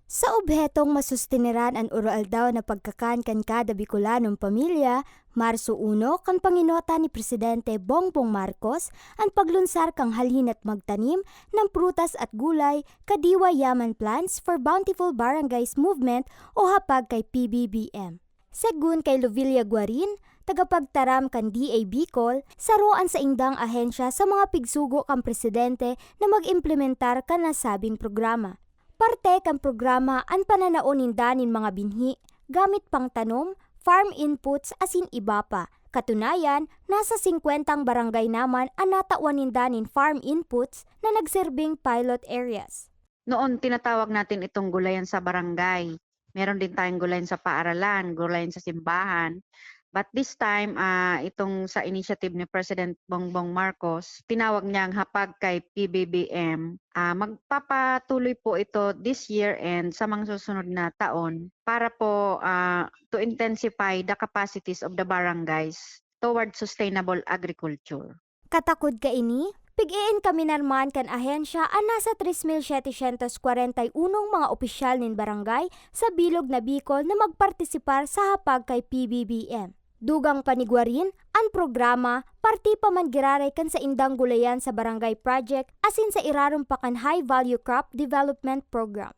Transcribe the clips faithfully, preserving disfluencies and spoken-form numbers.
Sa obhetong masusteneran an oro-aldaw na pagkakan kan kada Bicolanong pamilya, Marso uno, kan panginota ni Presidente Bongbong Marcos, an paglunsar kan Halina't Magtanim ng Prutas at Gulay, Kadiwa Yaman Plants for Bountiful Barangays Movement o Hapag kay P B B M. Segun kay Lovilla Guarin, tagapagtaram kan D A Bicol, saro an saindang ahensya sa mga pigsugo kan presidente na mag-implementar kan nasabing programa. Parte kan programa an pananao ninda nin mga binhi, gamit pangtanom, farm inputs asin iba pa. Katunayan, nasa singkwentang barangay naman an natawan ninda nin farm inputs na nagserbing pilot areas. Noon, tinatawag natin itong gulayan sa barangay. Meron din tayong gulayan sa paaralan, gulayan sa simbahan. But this time, ah, itong sa initiative ni President Bongbong Marcos, tinawag niyang Hapag kay P B B M. Ah, magpapatuloy po ito this year and sa mga susunod na taon para po, ah, to intensify the capacities of the barangays toward sustainable agriculture. Katakod kaini, pig-iinkaminar man kan ahensya an nasa tres mil setecientos kwarenta y unong mga opisyal nin barangay sa bilog na Bicol na magpartisipar sa hapag kay P B B M. Dugang pa ni Guarin, an programa parte pa man giraray kan saindang gulayan sa barangay project asin sa irarom pa kan High Value Crop Development Program.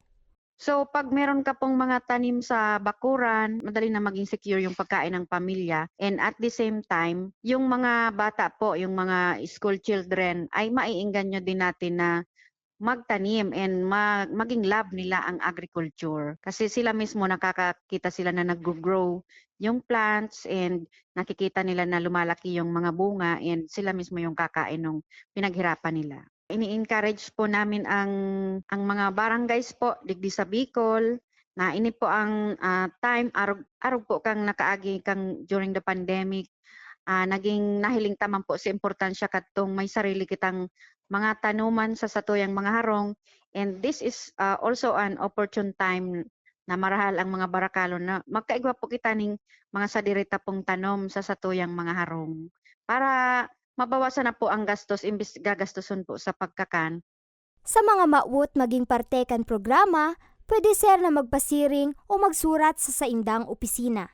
So, pag meron ka pong mga tanim sa bakuran, madali na maging secure yung pagkain ng pamilya. And at the same time, yung mga bata po, yung mga school children, ay maiengganyo din natin na magtanim and ma-, maging love nila ang agriculture. Kasi sila mismo, nakakakita sila na nag-grow yung plants and nakikita nila na lumalaki yung mga bunga and sila mismo yung kakain ng pinaghirapan nila. Ini-encourage po namin ang, ang mga barangays po digdi sa Bicol na ini po ang, ah, time, arog, arog po kang nakaagi kang during the pandemic. Ah, naging nahiling ta man po sa importansya kadtong may sarili kitang mga tanuman sa satuyang mga harong. And this is, ah, also an opportune time na marahal ang mga Barakalon na magkaigwa po kita ning mga sadiri ta pong tanom sa satuyang mga harong para mabawasan na po ang gastos imbis gagastoson po sa pagkakan. Sa mga mawot maging parte kan programa, pwede ser na magpasiring o magsurat sa saindang opisina.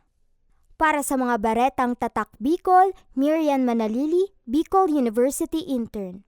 Para sa mga baretang Tatak Bicol, Miriam Manalili, Bicol University Intern.